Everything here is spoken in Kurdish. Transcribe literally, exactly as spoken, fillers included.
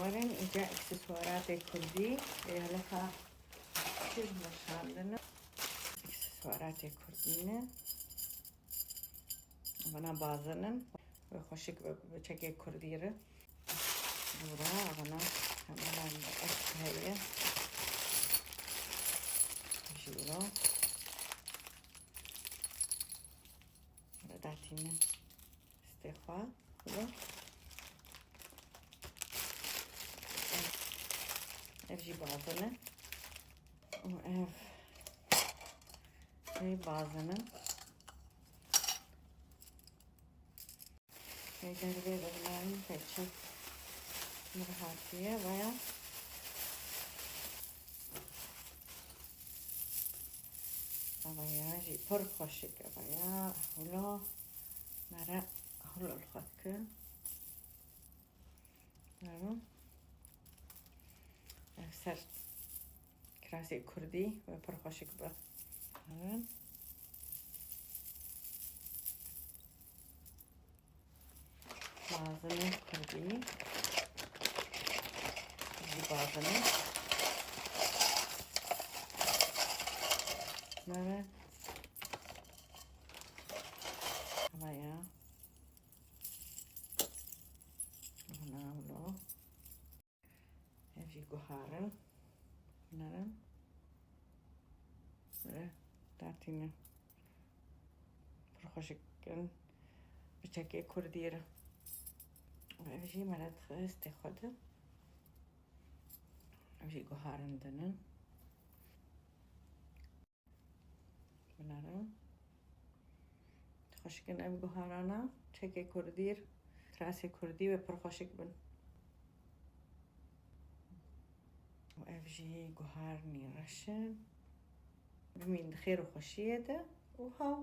Îca aksesuaratê kurdî, ê heliqa çi ji me şandine. Aksesuaratê kurdî ne. Vana bazin in. Wê xweşik bi, bi çekê kurdî re. Dûra, vana hemen ev heye. Jî wilo. Datîne. Stê xwe. Wilo. Ev jî bazin e. Û ev jî bazin e. Ê dervê bibinayî keçik mir hatiye veya. Ava ya jî pir xweşik ava ya. Hula mere hula xwe dikin. Ero. Ev ser kirasê kurdî ve pir xweşik bi. Ero. Bazine kurdî. Jî bazine. Nere. Ama ya. Huna hula. Ev jî guhar in. Huna re. Re. Datîne. Pir xweşik in. Bi çekê kurdî re. Ev jî me re dixist tê xwe de. Ev jî guharin din in. Binêrin. Xweşik in ev guharana. Çekê kurdî, kirasê kurdî ve pir xweşik bin. Û ev jî guharnî reş in. Bimîn di xêr û xweşiyê de û haw.